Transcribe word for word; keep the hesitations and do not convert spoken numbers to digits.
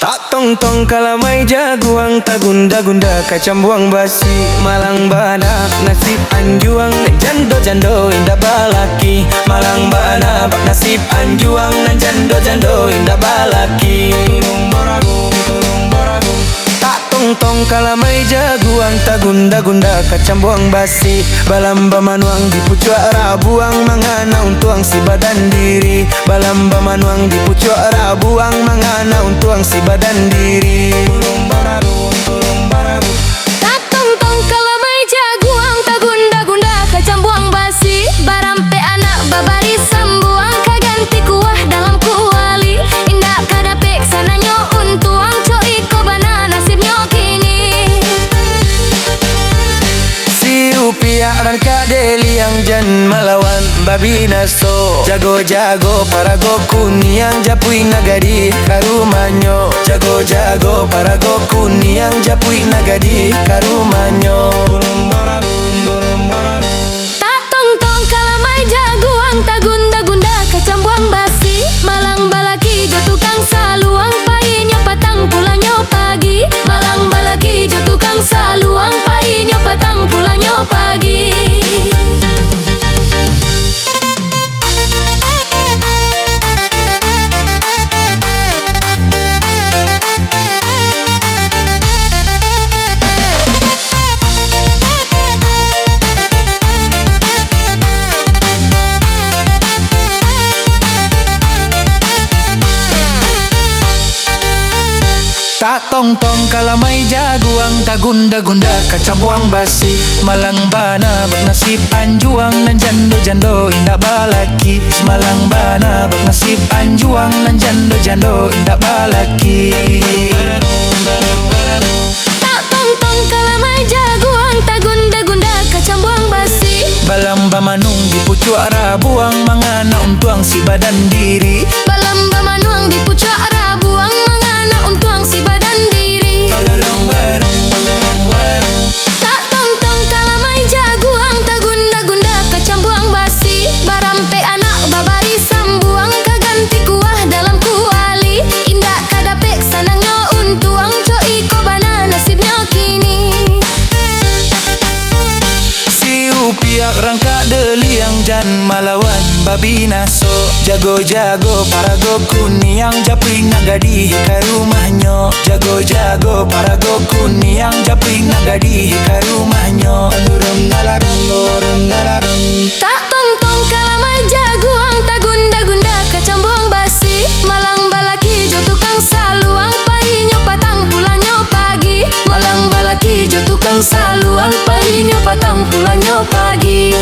Tak tongtong kalamai jaguang, tagunda-gunda kacambuang basi. Malang bana nasib anjuang, nan jando-jando indak balaki. Malang bana bak nasib anjuang, nan jando-jando indak balaki. Tak tongtong kalamai jaguang, tagunda-gunda kacambuang basi. Balamba manuang di pucuak rabuang, mangana untuang si badan diri. Balamba manuang di pucuak rabuang, mangana untuang si badan diri. Tak tongtong kalamai jaguang, tagunda-gunda kacambuang basi. Barampek anak babari sambuang, ka ganti kuah dalam kuali. Indak ka dapek sananyo untuang, cok iko bana nasibnyo kini. Si Upiak rangkak deliang, jan malawan babinaso. Jago-jago parago kuniang, japuik nan gadih ka rumahnyo. Jago-jago parago kuniang, japuik nan gadih ka rumahnyo. Tak tongtong kalamai jaguang, tagunda-gunda kacambuang basi. Malang balaki jo tukang saluang, painyo patang pulangnyo pagi. Malang balaki jo tukang saluang, painyo patang pulangnyo pagi. Tak tongtong kalamai jaguang, tagunda-gunda kacambuang basi. Malang bana bak nasib anjuang, nan jando-jando indak balaki. Malang bana bak nasib anjuang, nan jando-jando indak balaki. Tak tongtong kalamai jaguang, tagunda-gunda kacambuang basi. Balamba manuang di pucuak rabuang, mangana untuang si badan diri. Balamba manuang di pucuak rabuang, mangana untuang si badan diri. Tak tongtong kalamai jaguang, tagunda-gunda kacambuang basi. Barampek anak babari sambuang, ka ganti kuah dalam kuali. Indak ka dapek sanangnyo untuang, cok iko bana nasibnyo kini. Si Upiak rangkak deliang, jan malawan babinaso. Jago-jago parago kuniang, japuik nan gadih ka rumahnyo. Jago-jago parago kuniang, japuik nan gadih ka rumahnyo. Tak tongtong kalamai jaguang, tagunda-gunda kacambuang basi. Malang balaki jo tukang saluang, painyo patang pulangnyo pagi. Malang balaki jo tukang saluang, painyo patang pulangnyo pagi.